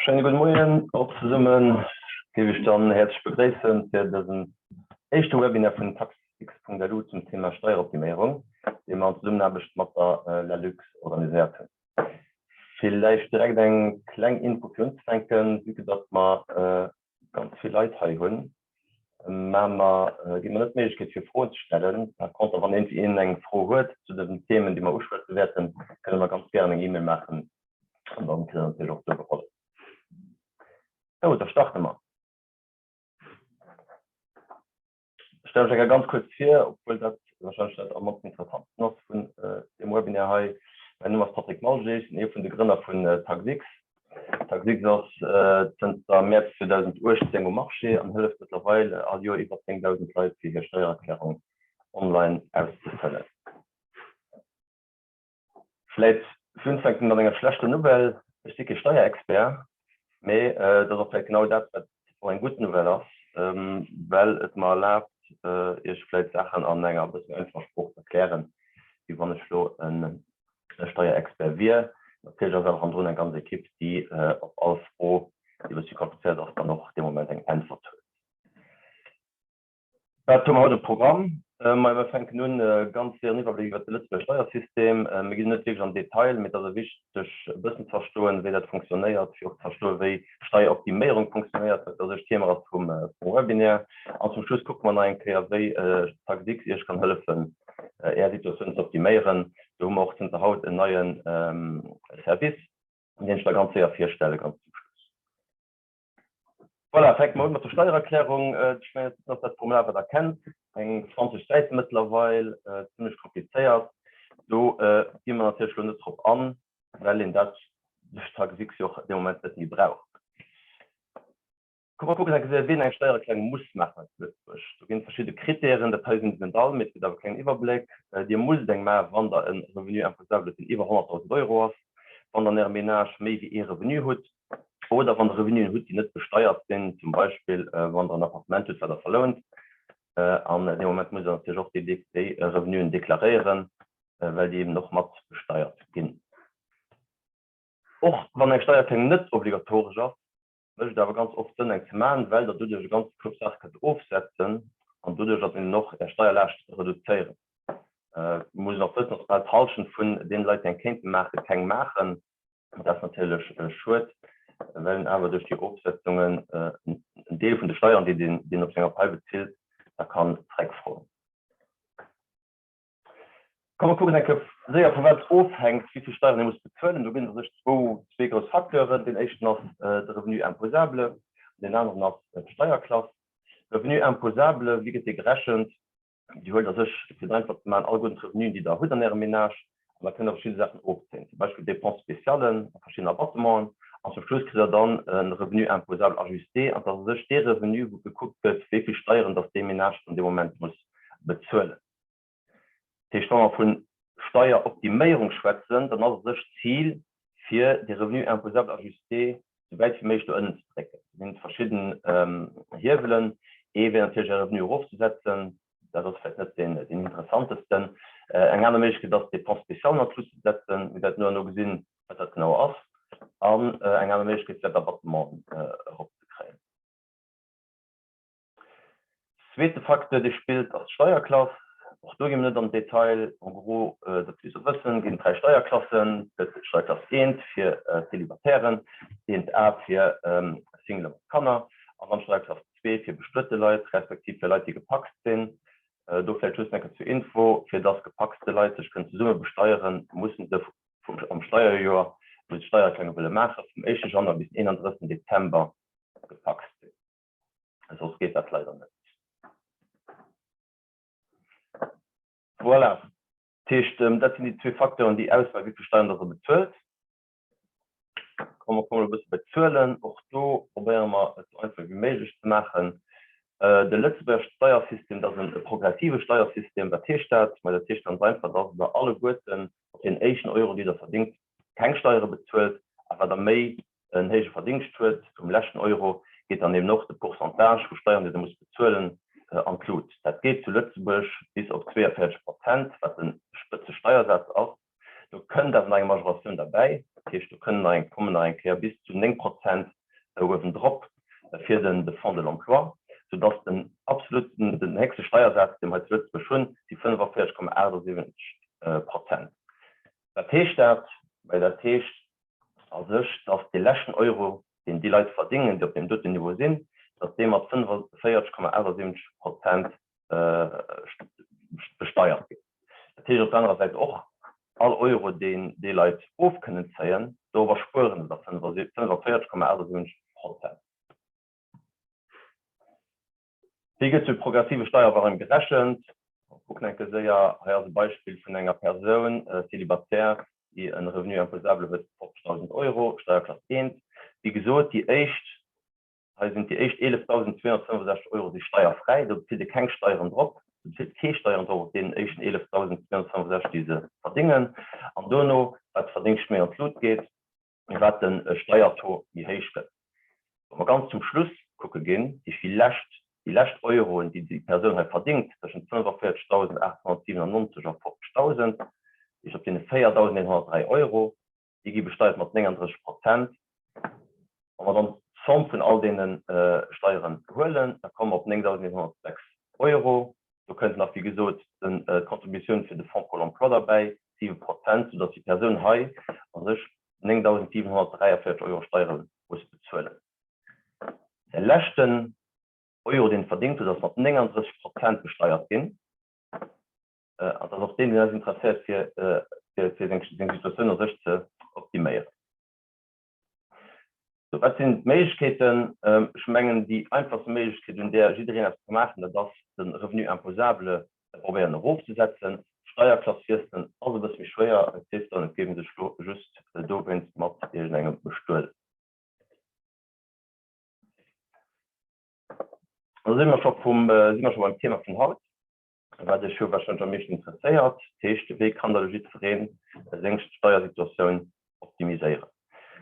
Schéine gudde Moien och zesummen. Géif ech dann häerzlech begréissen fir dësen éischte Webinar vun Taxx.lu zum Thema Steieroptiméierung, dee mer an Zesummenaarbecht mat der LALUX organiséiert hunn. Villäicht direkt eng kleng Info fir unzefänken, vue que datt mer ganz vill Leit hei hunn, maache mer, gi mer net d'Méiglechkeet fir Froen ze stellen. Par contre, wann iergendwéi een eng Fro huet zu dësen Themen, déi mer uschwätze wäerten, kënne mer ganz gären eng E-Mail maachen An dann kritt der natierlech och do gehollef. Sou, da starte mer. Ech stelle mech eng Kéier ganz kuerz vir, obwuel dat warscheinlech dat am mannsten interessantsten ass vun deem Webinar hei. Mäin Numm ass Patrick Malger, ech sinn ee vun de Grënner vun TaxX. TaxX ass zënter Mäerz 2018 um Marché an hëlleft mëttlerweil all Joer iwwer 10.000 Leit fir hir Steiererklärung online auszefëllen. Vläit fir unzefänken mat enger schlechter Nouvelle, Ech si kee Steierexpert, mee et ass och vläit genau dat, wat och eng gutt Nouvelle ass, well et mer erlaabt, Iech vläit Saachen an enger e bëssen einfacher Sprooch ze erklären, wéi wann ech elo e Steierexpert wier. Natierlech ass awer hannendrun eng ganz Ekipp, déi op all Fro, déi e bëssche komplizéiert ass, dann och dee Moment eng Äntwert huet. Wat hu mer haut um Programm? Majo, mir fänken un, e ganz séieren Iwwerbléck iwwert de Lëtzebuerger Steiersystem. Mir ginn net wierklech an Detail, mee et ass e wichteg e bëssen ze verstoen, wéi dat funktionéiert, fir och ze verstoen, wéi Steieroptiméierung funktionéiert, wat u sech d'Thema ass vum Webinaire. An zum Schluss kucke mer nach eng Kéier, wéi TaxX Iech kann hëllefen, Är Situatioun ze optiméieren. Do hu mer och zënter haut en neie Service, deen ech da ganz séier virstelle ganz zum Schluss. Voilà, fänke mer un mat der Steiererklärung. Ech mengen, dat ass dat Formular, wat Der kennt. Eng 20 Säite mëttlerweil, zimlech komplizéiert. Do gi mer natierlech elo net drop an, well een dat duerch d'Taxe jo och dee Moment net méi brauch. Komm mer kucken eng Kéier, wien eng Steiererklärung muss maachen hei zu Lëtzebuerg. Do ginn et verschidde Kritären, dat hei sinn se net all, mee et gëtt awer e klengen Iwwerbléck. Dir musst eng maachen, wann Der e Revenu imposable hutt, deen iwwer 100.000 Euro ass, wann Der an Ärem Menage méi wéi ee Revenu hutt, Oder wann Der Revenuen hutt, déi net besteiert sinn, zum Beispill wann Der en Appartement hutt, wat Der verlount. An dee Moment musst Der natierlech och déi déi Revenuen deklaréieren, well déi eben och mat besteiert ginn. Och wann eng Steiererklärung net obligatoresch ass, mécht et awer ganz oft Sënn, eng ze maachen, well Der doduerch e ganze Koup Saache kënnt ofsetzen an doduerch dann eben och Är Steierlaascht reduzéieren. Et muss een och wëssen, dass bal d'Hallschent vun deene Leit, déi eng kéinte maachen, keng maachen. Dat ass natierlech schued, well en awer duerch déi Ofsetzungen en Deel vun de Steieren, déi deen op senger Pai bezilt, da kann zréckfroen. Komm mer kucken eng Kéier séier, vu wat et ofhänkt, wéi vill Steieren ee muss bezuelen. Do ginn et u sech zwou, zwee grouss Facteuren. Deen éischten ass de Revenu imposable an deen aneren ass d'Steierklass. Revenu imposable, wéi gëtt dee gerechent? Dir huelt a sech, fir et einfach ze maachen, alleguerten d'Revenuen, déi Der hutt an Ärem Menage, an da kënnt Der verschidde Saachen ofzéien, zum Beispill Dépenses spéciales a verschidden Abattementen. An zum Schluss kritt Der dann e Revenu imposable ajusté, an dat ass a sech dee Revenu, wou gekuckt gëtt, wéi vill Steieren dass dee Menage dann dee Moment muss bezuelen. Dat heescht, wa mer vu Steieroptiméierung schwätzen, dann ass a sech d'Zil, fir de Revenu imposable ajusté sou wäit wéi méiglech no ënnen ze drécken. Do ginn et verschidden Hiewelen. Ee wär natierlech Är Revenu erofzesetzen. Dat ass vläicht net deen interessantesten. Eng aner Méiglechkeet ass, d'Dépenses spéciales an d'Lut ze setzen. Mir wäerten no an no gesinn, wat dat genau ass. An eng aner Méiglechkeet wär, d'Abattementen eropzekréien. Zweete Facteur, dee spillt, ass d'Steierklass. Och do gi mer net an den Detail. En gros, dat wéi se wëssen, ginn et 3 Steierklassen. Et gëtt d'Steierklass 1 fir Célibataires, 1A fir Singele mat Kanner an dann d'Steierklass 2 fir bestuete Leit, respektiv fir Leit, déi gepacst sinn. Do vläicht just eng Kéier zur Info, Fir dass gepacste Leit sech kënnen zesumme besteieren, mussen se am Steierjoer, wou se d'Steiererklärung wëlle maachen, vum éischte Januar bis den 31 Dezember gepacst sinn. Soss geet dat leider net. Voilà. Dat heescht, dat sinn déi zwee Facteuren, déi ausmaachen, wéi vill Steieren dass Der bezuelt. Komm, mer kommen elo e bësse bei d'Zuelen. Och do probéiere mer, et esou einfach wéi méiglech ze maachen. De Lëtzebuerger Steiersystem, dat ass e progressive Steiersystem. Wat heescht dat? Ma dat heescht ganz einfach, dass Der alleguerten op deen éischten Euro, dee Der verdéngt, keng Steiere bezuelt, a wat Der méi en héije Verdingscht huet, um leschten Euro, geet dann eben och de Pourcentage vu Steieren, déi Der musst bezuelen, an d'Lut. Dat geet zu Lëtzebuerg bis op 42 Prozent, wat de Spëtzesteiersaz ass. Do kënnt awer nach eng Majoratioun derbäi. Dat heescht, do kënnen nach eng, kommen nach eng Kéier bis zu 9 Prozent uewendrop fir den de Fonds de l'emploi, soudass den absoluten, den héchste Steiersaz, dee mer hei zu Lëtzebuerg hunn, si 45,78 Prozent. Wat heescht dat? Mä dat heescht a sech, dass dee leschten Euro, deen déi Leit verdéngen, déi op deem doten Niveau sinn, dass dee mat 45,78 Prozent besteiert gëtt. Dat heescht op der anerer Säit och, all Euro, deen déi Leit of kënnen zéien, dorobber spueren se da 45,78 Prozent. Wéi gëtt de progressive Steierbarème gerechent? Kucken eng Kéier séier. Hei ass e Beispill vun enger Persoun, célibataire, déi e Revenu imposable huet vu 50.000 Euro, Steierklass 1. Wéi gesot, déi éischt, hei sinn déi éischt 11.265 Euro si steierfräi, do bezilt ee keng Steieren drop, do bezilt kee Steieren drop op deenen éischten 11.265, déi se verdéngen. An dono, wat de Verdéngscht méi an d'Lut geet, wat de Steiertaux méi héich gëtt. Wa mer ganz zum Schluss kucke ginn, déi vill lescht, déi lescht Euroen, déi déi Persoun hei verdingt, tëschent 45.897 a 50.000, déi heescht op deene 4.103 Euro, déi gi besteiert mat 39 Prozent. Wa mer dann d'Somm vun all deene Steieren huelen, da komme mer op 9.106 Euro. Do kënnt nach, wéi gesot, d'Contributioun fir de Fonds pour l'emploi derbäi, 7 Prozent, soudass déi Persoun hei a sech 9.743 Euro Steiere muss bezuelen. De leschten Euro, deen e verdéngt huet, ass mat 39 Prozent besteiert ginn. An dat ass och deen, deen eis interesséiert, fir seng Situatioun a sech ze optiméieren. Sou, wat sinn d'Méiglechkeeten? Ech mengen, déi einfachste Méiglechkeet, un där jiddereen eppes ka maachen, dat ass, de Revenu imposable probéieren erofzesetzen. D'Steierklass wiesselen ass e bësse méi schwéier, et sief dann, et géif ee sech elo just dowéinst mat iergendengem bestueden. Da si mer scho vum, si mer scho beim Thema vun haut. Wat Iech jo warscheinlech am meeschten interesséiert, dat heescht, wéi kann da lo jiddweree seng Steiersituatioun optimiséieren?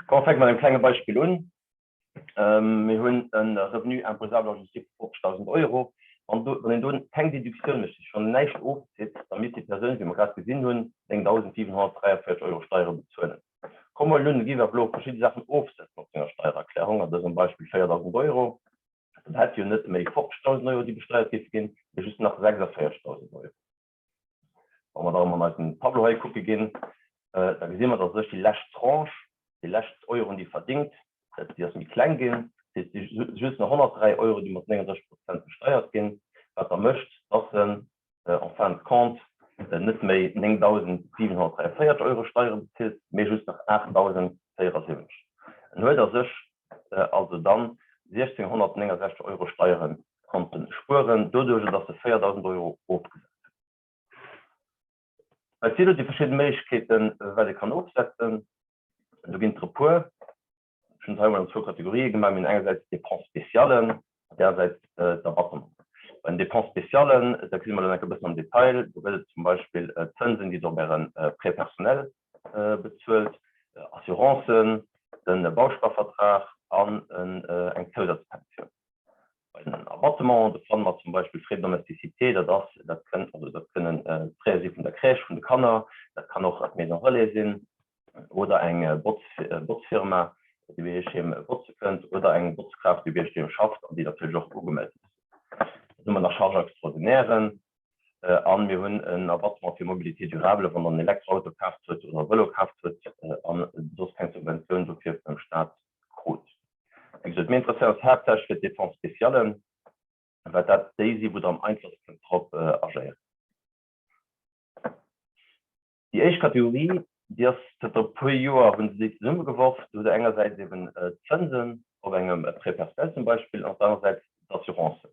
Komm mer fänke mat engem klenge Beispill un. Mir hunn e Revenu imposable ajusté vu 50.000 Euro. Wann do, wann een do keng Deduktioun mécht, sech schonn näischt ofzitt, da misst déi Persoun, wéi mer grad gesinn hunn, 9.743 Euro Steiere bezuelen. Komm mer elo un, gi awer elo verschidde Saachen ofsetzen op senger Steiererklärung, an dësem Beispill 4.000 Euro. Dann hätt jo net méi 50.000 Euro, déi besteiert géife ginn, mee just nach 46.000 Euro. Wa mer da erëm an eisen Tableau hei kucke ginn, da gesi mer, dass sech déi lescht Tranche, déi lescht Euroen, déi verdingt, déi ass méi kleng ginn. Dat heescht, et si just nach 103 Euro, déi mat 39 Prozent besteiert ginn, wat da mécht, dass en en fin de compte net méi 9.743 Euro Steiere bezilt, mee just nach 8.074. En huet a sech also dann 1.669 Euro Steiere konnte spueren, doduerjer datt e 4.000 Euro ofgesat huet. Wat si elo déi verschidde Méiglechkeeten, wat ee kann ofsetzen? Do ginn et der e puer. Ech hunn et hei emol an zwou Kategorië gemaach. Mir hunn engersäits d'Dépenses spéciales an anerersäits d'Abattementen. Bei den Dépenses spéciales, da gesi mer dann enk e bëssen am Detail, do gëtt et zum Beispill d'Zënsen, déi Der op Äre Prêt personnel bezuelt, Assurancen, de Bausparvertrag an eng Zousazpensioun. Bei den Abattementen, do fanne mer zum Beispill Frais de domesticité, dat ass, dat kënn, also dat kënnen d'Fraie si vun der Crèche vun de Kanner, dat kann och d'Maison relais sinn oder eng Botz, Botzfirma, déi bei Iech heem botze kënnt oder eng Botzkraaft, déi bei Iech doheem schafft an déi natierlech och ugemellt muss sinn. Dann hu mer nach Charges extraordinairen a mir hunn en Abattement fir Mobilité durable, wann Der en Elektroauto kaaft hutt oder e Vëlo kaaft hutt an soss keng Subventioun dofir vum Staat krut. Wéi gesot, mir interesséieren eis haaptsächlech fir d'Dépenses spéciales, well dat déi sinn, wou Der am einfachste kënnt drop agéieren. Déi éischt Kategorie, déi ass zënter e puer Joer, hu se déi zesummegeworf. Do hutt Der engersäits eben d'Zënsen op engem Prêt personnel zum Beispill an op der anerer Säit d'Assurancen.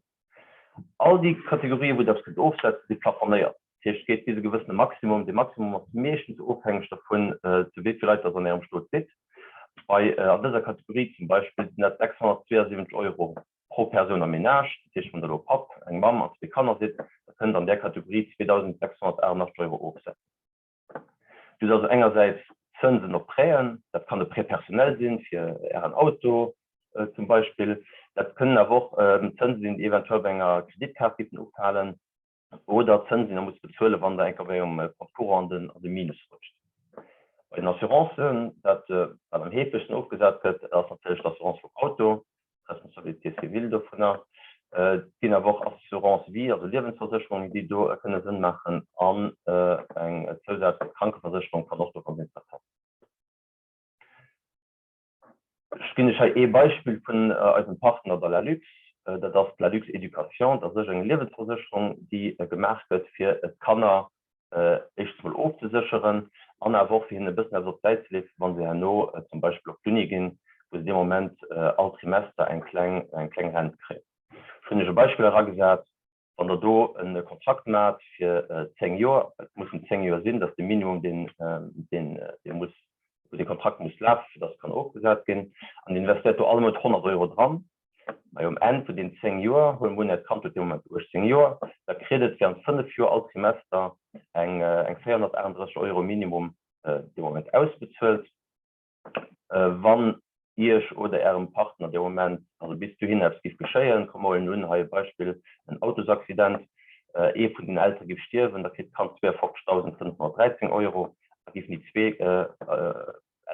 All déi Kategorien, wou Der eppes kënnt ofsetzen, si plafonnéiert. Dat heescht, et geet bis e gewëssene Maximum. Dee Maximum ass meeschtens ofhängeg dervun, zu wéi vill Leit dass an Ärem Stot sidd. Bei an dëser Kategorie zum Beispill sinn dat 672 Euro pro Persoun am Menage. Dat heescht, wann Der elo e Papp, eng Mamm an zwee Kanner sidd, da kënnt Der an där Kategorie 2.688 Euro ofsetzen. Dir hutt also engersäits Zënsen op Prêten, dat kann e Prêt personnel sinn, fir Ären Auto zum Beispill. Dat kënnen awer och Zënse sinn, déi eventuell bei enger Kreditkaart géifen ufalen. Oder Zënsen, déi Der musst bezuelen, wann Der eng Kéier bei Engem Compte courant an de Minus rutscht. Bei den Assurancen, dat wat am heefegsten ofgesat gëtt, dat ass natierlech d'Assurance vum Auto, d'Responsabilité civile dovunner. Et ginn awer och Assurance vie, also Liewensversécherungen, déi do kënne Sënn maachen an eng zousätzlech Krankeversécherung kann och do ganz interessant sinn. Ech ginn Iech hei ee Beispill vun eisem Partner, der Lalux. Dat ass d'Lalux Education. Dat ass eng Liewensversécherung, déi gemaach gëtt, fir d'Kanner éischtens mol ofzesécheren an awer och fir hinnen e bëssen eppes op d'Säit ze leeën, wa se herno zum Beispill op d'Uni ginn, wou se dee Moment all Trimester eng kleng, eng kleng Rent kréien. Ech hunn Iech e Beispill eragesat. Wann Der do e Kontrakt maacht fir 10 Joer, et mussen 10 Joer sinn, dat ass de Minimum, deen, deen, dee muss, wou dee Kontrakt muss lafen, fir datt e kann ofgesat ginn, an Dir investéiert do all Mount 100 Euro dran, majo um Enn vun deenen 10 Joer, huele mer un, Äert Kand huet dee Moment 18 Joer, da kritt et während 5 Joer all Trimester eng, eng 438 Euro Minimum dee Moment ausbezuelt. Wann Iech oder Ärem Partner dee Moment, also bis dohin eppes giff geschéien, komm mer huelen un, hei e Beispill, en Autosaccident, ee vun den Eltere giff stierwen, da kritt d'Kand 52.513 Euro, a giffen déi zwee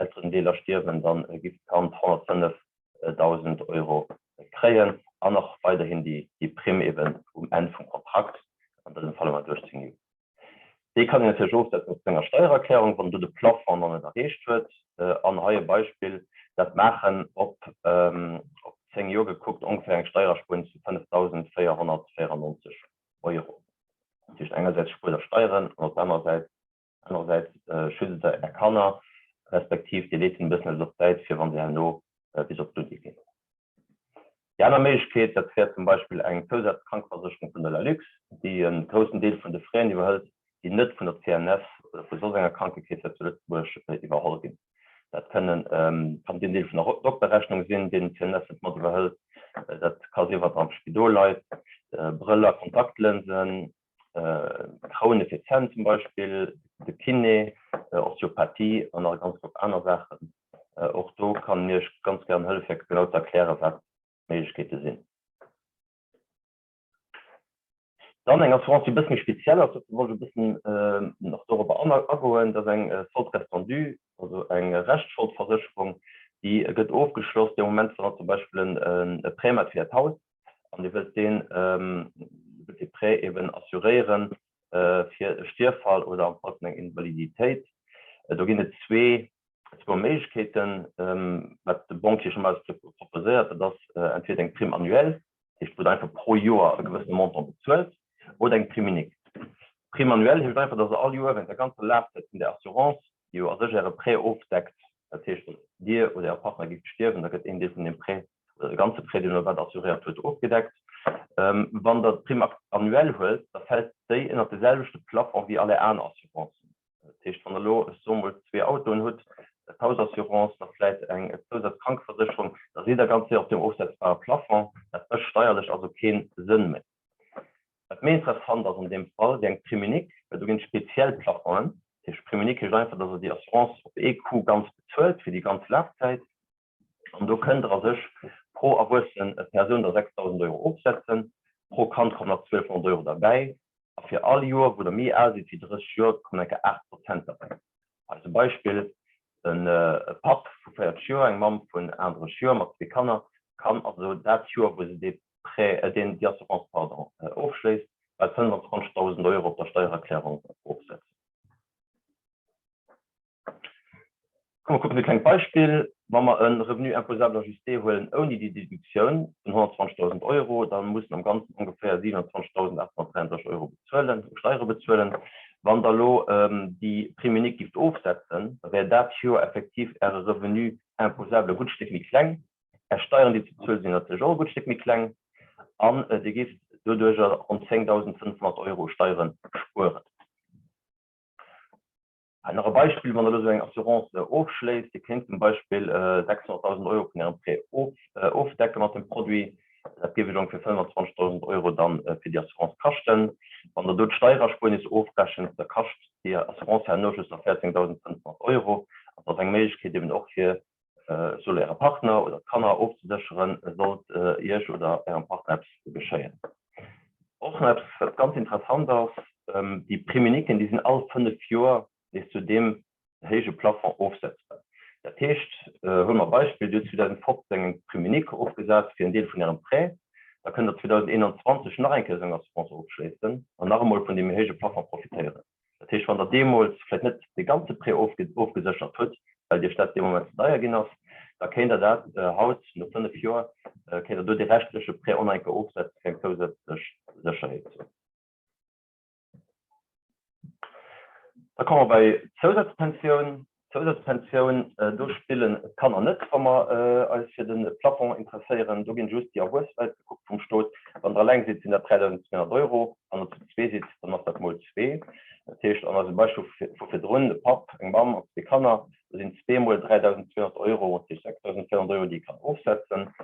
Elterendeeler stierwen, da giff d'Kand 105.000 Euro kréien an och weiderhin déi Primm eben um Enn vum Kontrakt, an dësem Fall ëmmer 18 Joer. Déi kann een natierlech ofsetzen op senger Steiererklärung, wann do de Plafond nach net erreecht huet. An hei e Beispill, dat maachen op 10 Joer gekuckt ongeféier eng Steiererspuernis vu 5.494 Euro. Dat heescht, engersäits spuert der Steieren an op der anerer Säit anerersäits schützt der Är Kanner, respektiv Dir leet hinnen e bëssen eppes op d'Säit, fir wa se herno bis op d'Uni ginn. Déi aner Méiglechkeet, dat wär zum Beispill eng Zousazkrankeversécherung vun der LALUX, déi e groussen Deel vun de Fräen iwwerhëlt, déi net vun der CNS oder vu soss enger Krankekeess hei zu Lëtzebuerg iwwerholl ginn. Dat kënnen, kann deen Deel vun der Dokterrechnung sinn, deen d'CNS net mat iwwerhëlt. Dat ka sinn, wat der am Spidol leit, Brëller, Kontaktlënsen, Kroune fir d'Zänn zum Beispill, de Kiné, Osteopathie an nach e ganz Koup aner Saachen. Och do kann mir iech ganz gären hëllefen, fir genau ze erklären, wat d'Méiglechkeete sinn. Dann eng Assurance, déi e bësse méi speziell ass, dofir wollt ech e bëssen nach dorobber agoen, dat ass eng Solde restant dû, also eng Reschtscholdversécherung, déi gëtt ofgeschloss dee Moment, wann Der zum Beispill e Prêt maacht fir Äert Haus an Dir wëllt deen, wëllt dee Prêt eben assuréieren fir e Stierffall oder am Fall vun enger Invaliditéit. Do ginn et zwee zwou Méiglechkeeten, wat de Banquier scho mol proposéiert, dat ass entweder eng Prime annuelle, dat heescht wou Der einfach pro Joer e gewëssene Montant bezuelt, oder eng Prime unique. Prime annuelle heescht einfach, dass Der all Joer während der ganzer Lafzäit vun där Assurance, déi jo a sech Äre Prêt ofdeckt, dat heescht wann Dir oder Äre Partner géift stierwen, da gëtt een Deel vun deem Prêt oder de ganze Prêt, deen Der wat assuréiert huet, ofgedeckt. Wann Der d'Prime annuelle huelt, da fält déi ënnert de selwechte Plafond wéi all Är aner Assurancen. Dat heescht, wann Der elo, ech soe mol, zwee Autoen hutt, d'Hausassurance, da vläicht eng Zousazkrankeversécherung, da sidd Der ganz séier op deem ofsetzbare Plafond. Dat mécht steierlech also kee Sënn méi. Wat méi interessant ass an deem Fall, wier eng Prime unique, well do ginn et speziell Plafongen. Dat heescht, Prime unique heescht einfach, dass Der déi Assurance op ee Coup ganz bezuelt fir déi ganz Lafzäit. An do kënnt Der a sech pro erwuessen Persoun da 6.000 Euro ofsetzen, pro Kand kommen nach 1.200 Euro derbäi a fir all Joer, wou Der méi al sidd wéi 30 Joer, kommen enke 8 Prozent derbäi. Als e Beispill, E Papp vu 40 Joer, eng Mamm vun 38 Joer mat zwee Kanner kann also dat Joer, wou se dee Prêt, deen, déi Assurance, pardon, ofschléisst, bal 25.000 Euro op der Steiererklärung ofsetzen. Komm mer kucken e klengt Beispill. Wa mer e Revenu imposable ajusté huelen ouni déi Deduktioun vun 120.000 Euro, da mussen am Ganzen ongeféier 27.833 Euro bezuelen, u Steiere bezuelen. Wann Der elo déi Prime unique gifft ofsetzen, da wär dat Joer effektiv Äre Revenu imposable e gutt Stéck méi kleng. Är Steieren, déi ze bezuelen sinn, natierlech och e gutt Stéck méi kleng an Dir gifft doduerjer ronn 10.500 Euro u Steiere spueren. Hei nach e Beispill, Wann Der elo esou eng Assurance ofschléisst, Dir kéint zum Beispill 600.000 Euro vun Ärem Prêt ofdecke mat dem Produit. Dat géif Iech ongeféier 25.000 Euro dann fir déi Assurance kaschten. Wann Der do d'Steiererspuernis ofrechent, da kascht déi Assurance herno just nach 14.500 Euro. An dat ass eng Méiglechkeet eben och fir soll Äre Partner oder d'Kanner ofzesécheren, sollt Iech oder Ärem Partner eppes geschéien. Och nach eppes, wat ganz interessant ass, Déi Prime uniquen, déi sinn all 5 Joer nees zu deem. héije Plafond ofsetzbar. Dat heescht, huele mer e Beispill, Dir hutt 2015 eng Prime unique ofgesat fir en Deel vun Ärem Prêt, da kënnt Der 2021 nach eng Kéier esou eng Assurance ofschléissen an nach emol vun deem méi héije Plafond profitéieren. Dat heescht, wann Der deemools vläicht net de ganze Prêt ofgeséchert hutt, well Iech dat dee Moment ze deier ginn ass, da kéint Der dat haut, no 5 Joer, kéint Der do dee reschtleche Prêt och nach eng Kéier ofsetzen, fir eng zousätzlech Sécherheet ze hunn. Da komme mer bei d'Zousazpensioun. D'Zousazpensioun, do spillen d'Kanner net, wa mer eis fir de Plafond interesséieren. Do ginn just déi erwuess Leit gekuckt vum Stot. Wann Der eleng sidd, sinn dat 3.200 Euro. Wann Der zu zwee sidd, dann ass dat mol zwee. Dat heescht, an eisem Beispill vu virdrun, e Papp, eng Mamm an zwee Kanner, do sinn zwee mol 3.200 Euro, dat heescht 6.400 Euro, déi ee kann ofsetzen.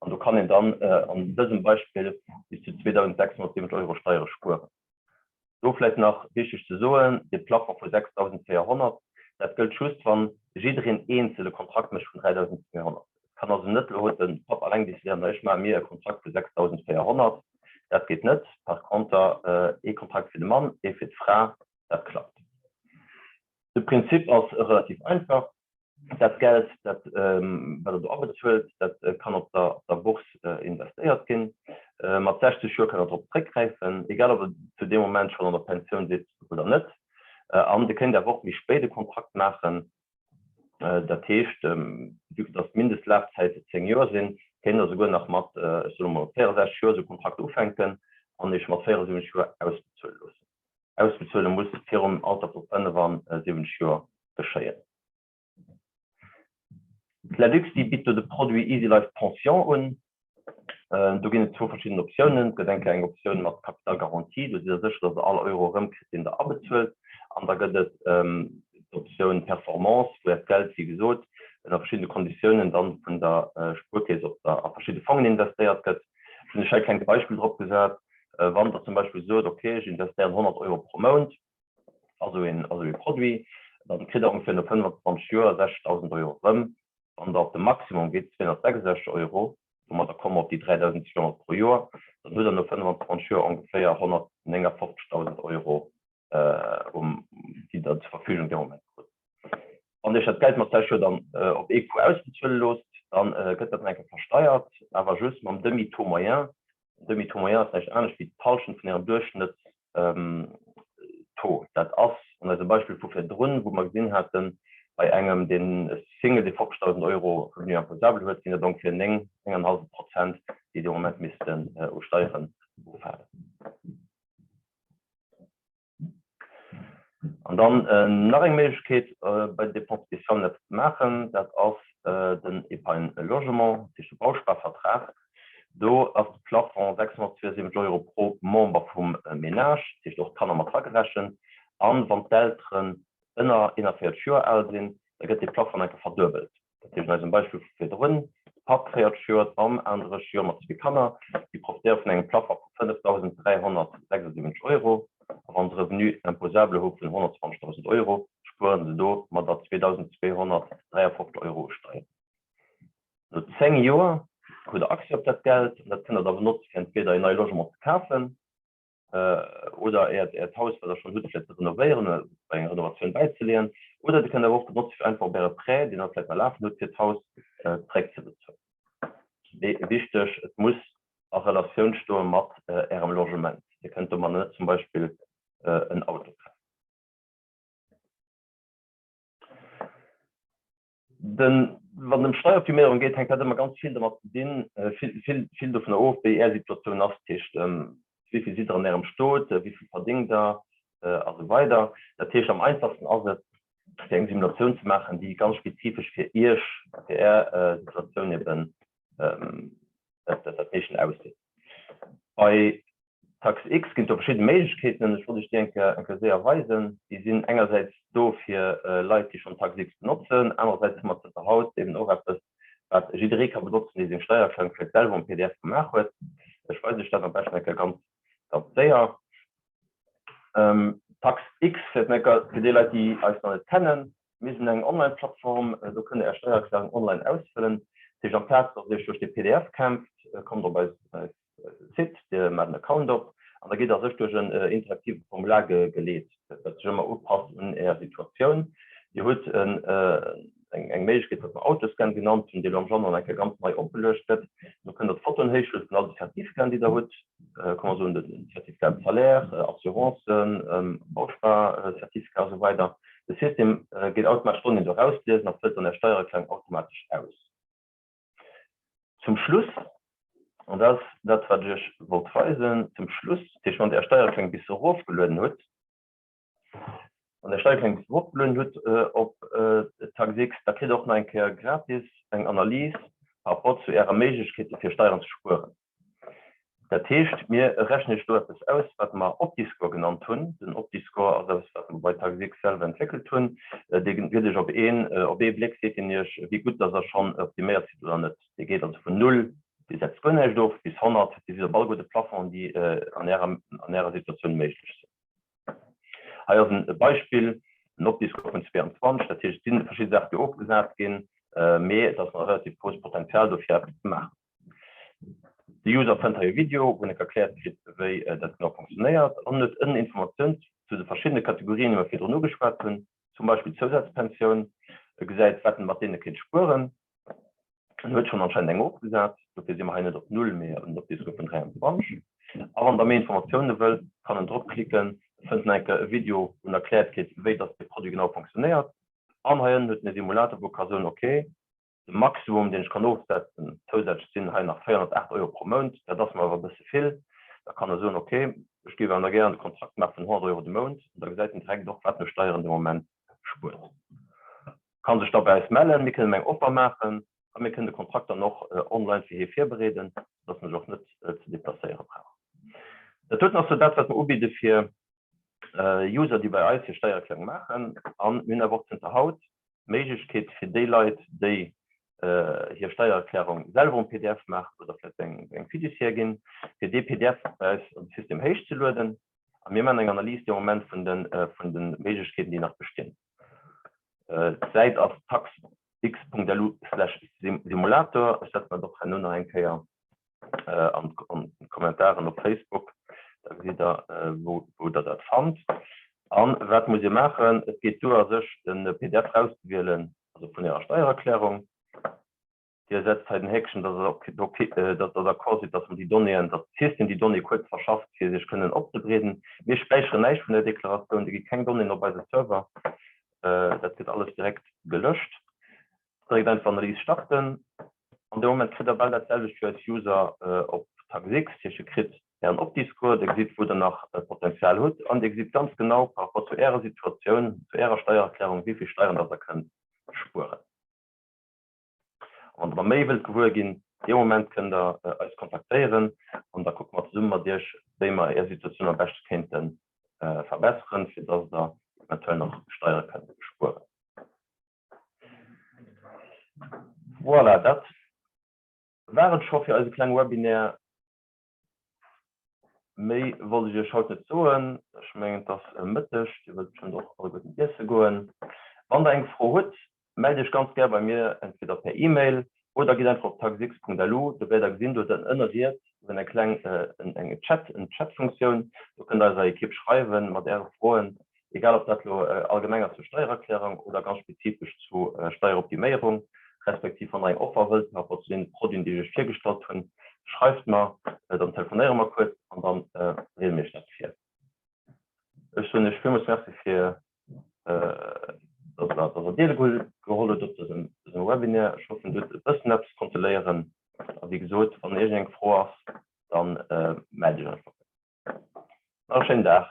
An do kann een dann an dësem Beispill bis zu 2.670 Euro Steiere spueren. Do vläicht nach wichteg ze soen, dee Plafond vu 6.400, dat gëllt just, wa jiddereen eenzel e Kontrakt mécht vun 3.200. Et kann also net elo de Papp alleng decidéieren, ech maache mir e Kontrakt vu 6.400. Dat geet net. Par conter ee Kontrakt fir de Mann, ee fir d'Fra, dat klappt. De Prinzip ass relativ einfach. Dat Geld, dat wat Der do abezuelt, dat kann op der op der Bourse investéiert ginn. Mat 60 Joer kënnt Der drop zréckgräifen, egal ob Der zu deem Moment schonn an der Pensioun sidd oder net. An Dir kënnt awer och méi spéit e Kontrakt maachen. Dat heescht, vue que dass d'Mindestlafzäite 10 Joer sinn, kéint Der souguer nach mat, ech soen emol, 64 Joer esou e Kontrakt ufänken an Iech mat 74 Joer ausbezuele loossen. Ausbezuele muss virum Alter vu 75 Joer geschéien. D'Ladux déi bitt do de Produit Easy Life Pension un. Do ginn et zwou verschidden Optiounen. Et gëtt eng Kéier eng Optioun mat Capital garanti, do sidd der sécher, datt der all Euro erëmkritt, deen der abezuelt. An da gëtt et d'Optioun Performance, wou Äert Geld, wéi gesot, ënner verschiddene Konditiounen dann vun der Spuerkeess op der a verschidde Fongen investéiert gëtt. Ech hunn lech hei e klengt Beispill drop gesat. Wann der zum Beispill sot, okay, ech investéieren 100 Euro pro Mount, also een also ee Produit, dann kritt der ongeféier no 25 Joer 60.000 Euro erëm. Wann der op de Maximum geet, 266 Euro, domadder komme mer op déi 3.200 pro Joer, dann hutt der no 25 Joer ongeféier 159.000 Euro um déi der zur Verfügung dee Moment krut. Wann Dir Iech dat Geld mat 60 Joer dann op ee Coup ausbezuele loosst, dann gëtt dat nach eng Kéier versteiert, awer just mam Demi-taux moyen. Den Demi-taux moyen ass näischt anescht wéi d'Hallschent vun Ärem Duerchschnëttstaux. Dat ass an eisem Beispill vu virdrun, wou mer gesinn haten, bei engem, deen Single, dee 50.000 Euro Revenu imposable huet, sinn dat ongeféier 9, 9,5 Prozent, déi dee Moment missten u Steieren ufalen. An dann nach eng Méiglechkeet bei den Dépenses spéciales eppes ze maachen, dat ass den Épargne logement, dat heescht de Bausparvertrag. Do ass de Plafond 672 Euro pro Member vum Ménage, dat heescht och d'Kanner mat agerechent. An wann d'Elteren ënner 41 Joer al sinn, da gëtt dee Plafond enke verduebelt. Dat heescht an eisem Beispill vu virdrun, de Papp 40 Joer, d'Mamm 31 Joer mat zwee Kanner, déi profitéiere vun engem Plafond vu 5.376 Euro. A wa se Revenu imposable hu vun 120.000 Euro, spuere se domadder 2.253 Euro u Steieren. No 10 Joer hutt Der Accès op dat Geld an dat kënnt Der da benotze fir entweder een neie Logement ze kafen, oder Äert Äert Haus, wat Der schonn hutt, vläicht ze renovéieren oder bei enger Renovatioun bäizeleeën. Oder Dir kënnt awer och benotze fir einfach op Äre Prêt, deen Der vläicht nach lafen hutt, fir d'Haus zeréckzebezuelen. Mee wichteg, et muss a Relatioun stoe mat Ärem Logement. Dir kënnt domat net zum Beispill en Auto kafen. Den, wann et ëm Steieroptiméierung geet, hänkt dat ëmmer ganz vill domat ze dinn, vill, vill, vill dovunner of, wéi Är Situatioun ass, dat heescht, wéi vill sidd Der an Ärem Stot, wéi vill verdéngt Der a sou weider. Dat heescht, am einfachsten ass et, fir eng Simulatioun ze maachen, déi ganz spezifesch fir Iech, fir Är Situatioun eben dat, dat meeschten ausseet. Bei Tax X ginn et do verschidde Méiglechkeeten. Ech wollt iech déi eng Kéier, eng Kéier séier weisen. Déi sinn engersäits do fir Leit, déi schonn Tax X benotzen. Anerersäits hu mer zënter haut eben och eppes, wat jidderee ka benotzen, dee seng Steiererklärung vläicht selwer am pdf gemaach huet. Ech weisen iech dat am beschten eng Kéier ganz, ganz séier. Tax X, vläicht eng Kéier fir déi Leit, déi eis nach net kennen, Mir sinn eng Online-Plattform, do kënnt Dir Är Steiererklärung online ausfëllen. Dat heescht, amplaz datt Dir Iech duerch de pdf kämpft, kommt op eis Site, Dir maacht en Account op an da gitt Der sech duerch en interaktive Formular geleet, dat sech ëmmer upasst un Är Situatioun. Dir hutt eng Méiglechkeet, wat mer Autoscan genannt hunn, déi elo am Januar nach eng Kéier ganz nei opgeluecht gëtt. Do kënnt Der d'Fotoen héichlueden vun all de Certificaten, déi Der hutt, kann mer soen, den Certificat de salaire, Assurancen, Bausparcertificat a sou weider. De System geet automatesch d'Donnéeën do erausliesen a fëllt dann Är Steiererklärung automatesch aus. Zum Schluss, an dat ass dat, wat ech Iech wollt weisen, zum Schluss, dat heescht, wann Der Är Steiererklärung bis erofgelueden hutt, Wann der Steiererklärung bis eropgelueden hutt op TaxX, da kritt der och nach eng Kéier gratis eng Analys par rapport zu Ärer Méiglechkeete fir Steieren ze spueren. Dat heescht, mir rechnen Iech do eppes aus, wat mer Optiscore genannt hunn. Den Optiscore ass eppes, wat mer bei TaxX selwer entwéckelt hunn. Dee gëtt Iech op een, op ee Bléck seet deen Iech, wéi gutt dass Der schonn optiméiert sidd oder net. Dee geet also vun null, Dir setzt guer näischt of, bis 100, Dir sidd op alleguer de Plafonds, déi an Ärer, an Ärer Situatioun méiglech sinn. Hei ass e Beispill, en Optiscore vun 22, dat heescht, et si verschidde Saachen, déi ofgesat ginn, mee et ass nach e relativ grousst Potenzial do fir eppes ze maachen. De User fënnt hei e Video, wou en erkläert kritt, wéi dat genau funktionéiert an huet ënnen Informatiounen zu de verschiddene Kategorien, déi mer virdrun ugeschwat hunn, zum Beispill d'Zousazpensioun. E gesäit, wat en mat deene kéint spueren. En huet schonn anscheinend eng ofgesat, dofir si mer hei net op null, mee op déi vun 23. A wann der méi Informatioune wëllt, kann en drop klicken, e fënnt nach eng Kéier e Video, wou en erkläert kritt, wéi dass dee Produit genau fonctionnéiert. An hei ënnen huet en e Simulator, wou e ka soen, ok, de Maximum, deen ech kann ofsetzen, zousätzlech sinn hei nach 408 Euro pro Mount, dat ass mer awer e bësse vill. Da kann e soen, ok, ech géif awer nach gären de Kontrakt maache vun 100 Euro de Mount. An da gesäit en direkt och, wat en u Steieren de Moment spuert. Kann sech da bei eis mellen, mir kënnen em eng Offer maachen a mir kënnen de Kontrakt dann och online fir hie virbereeden, sodass en sech och net ze deplacéiere brauch. Dat doten ass sou dat, wat mer ubidde fir User, déi bei eis hir Steiererklärung maachen. A mir hunn awer och zënter haut d'Méiglechkeet fir déi Leit, déi hir Steiererklärung selwer um pdf maachen oder vläicht bei eng Fiduciaire ginn, fir dee pdf bei eis an de System héichzelueden. A mir maachen eng Analys dee Moment vun de Méiglechkeeten, déi nach bestinn. D'Säit ass taxx.lu/simulator. Ech setzen dat och herno nach eng Kéier an d'Kommentaren op Facebook, da gesitt der, wou der dat fannt. A wat musst Dir maachen? Et geet duer a sech de pdf erauszewielen, also vun Ärer Steiererklärung. Dir setzt hei den Häkchen, dass Der dass Der d'accord sidd, dass mer déi Donnéeën, dass de System déi Donnéeë kuerz verschafft, fir sech kënnen opzebereeden. Mir späicheren näischt vun der Deklaratioun, do gi keng Donnéeën op eise Server. Dat gëtt alles direkt gelöscht. Dréckt einfach Analys starten. An deem Moment kritt Der bal dat selwecht wéi eis User op TaxX. Dat heescht, Dir kritt Ären Optiscore, Dir gesitt, wou Der nach Potenzial hutt an Dir gesitt ganz genau par rapport zu Ärer Situatioun, zu Ärer Steiererklärung, wéi vill Steieren dass Der kënnt spueren. A wann der méi wëllt gewuer ginn, dee Moment kënnt der eis kontaktéieren an da kucke mer zesumme mat iech, wéi mer är Situatioun am beschte kéinte verbesseren, fir dass der eventuell nach Steiere kënnt spueren. Voilà, dat war et scho fir eise klenge Webinaire. Méi wollt ech Iech haut net soen. Ech mengen, et ass Mëtteg, Dir wëllt bestëmmt och alleguerten iesse goen. Wann Der eng Fro hutt, mellt Iech ganz gär bei mir, entweder per E-Mail oder gitt einfach op taxx.lu. Do wäert Der gesinn, do hutt Der ënne riets eng kleng eng Chat, eng Chatfunktioun. Do kënnt Der eiser Ekipp schreiwen mat Äre Froen. Egal ob dat elo allgemeng ass zur Steiererklärung oder ganz spezifesch zu Steieroptiméierung, respektiv wann Der eng Offer wëllt par rapport zu deene Produiten, déi ech Iech virgestallt hunn, schreift mer, dann telefonéiere mer kuerz an da bereede mir Iech dat vir. Ech soen Iech villmools Merci fir dass Der dass Der deelgeholl hutt op dësem dësem Webinaire. Ech hoffen, Dir hutt e bëssen eppes konnte léieren. A wéi gesot, wann iergendeng Fro ass, da mellt Iech einfach. Nach e schéinen Dag.